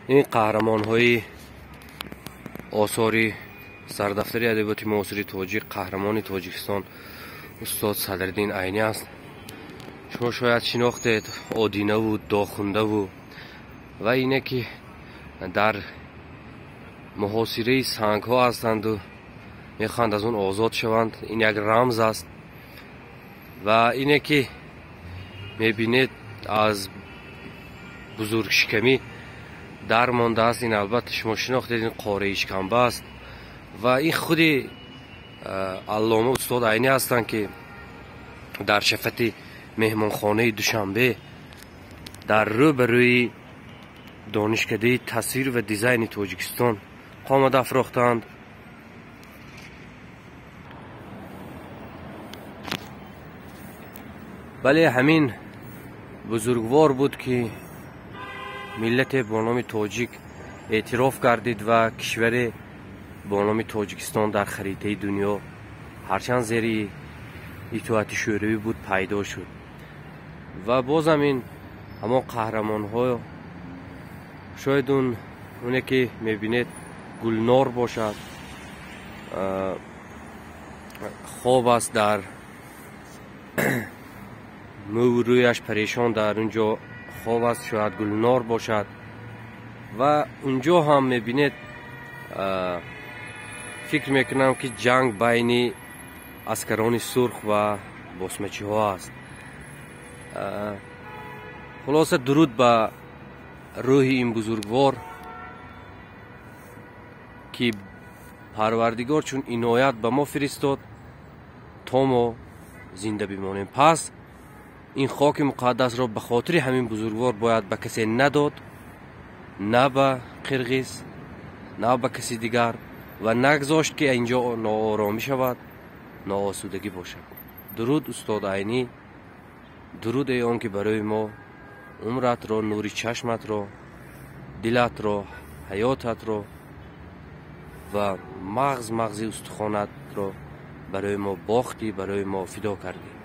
Ин қаҳрамонҳои осори сардафтари адабиёти муосири тоҷик, қаҳрамони Тоҷикистон устод Садриддин Айнӣ аст. Шумо шояд шинохтед Одинаву Дохундаву ва ине ки дар муҳосираи сангҳо ҳастанду мехоҳанд аз он озод шаванд. Ин як рамз аст. Ва ине ки мебинед аз бузургшикамӣ дар мондааст. Ин албатта шумо шинохтед, ин қораи шикамба аст. Ва ин худи аллома устод Айнӣ ҳастанд, ки дар шафати меҳмонхонаи Душанбе дар рӯ ба рӯи донишкадаи тасвир ва дизайни Тоҷикистон қомат афрохтанд. Бале, ҳамин бузургвор буд, ки миллате бо номи тоҷик эътироф гардид ва кишваре бо номи Тоҷикистон дар харитаи дунё, ҳарчанд зери итоати Шӯравӣ буд, пайдо шуд. Ва бозам ин ҳамон қаҳрамонҳо, шояд оне ки мебинед Гулнор бошад, хоб аст, дар мӯву рӯяш парешон дар он ҷо хоб аст, шояд Гулнор бошад. Ва унҷо ҳам мебинед, фикр мекунам, ки ҷанг байни аскарони сурх ва босмачиҳо аст. Хулоса, дуруд ба рӯҳи ин бузургвор, ки Парвардигор чун иноят ба мо фиристод, то мо зинда бимонем. Пас ин хоки муқаддасро ба хотири ҳамин бузургвор бояд ба касе надод, на ба қирғиз, на ба каси дигар, ва нагзошт, ки инҷо нооромӣ шавад, ноосудагӣ бошад. Дуруд, устод Айнӣ, дуруд, эй он ки барои мо умратро, нури чашматро, дилатро, ҳаётатро ва мағзи устухонатро барои мо бохтӣ, барои мо фидо кардӣ.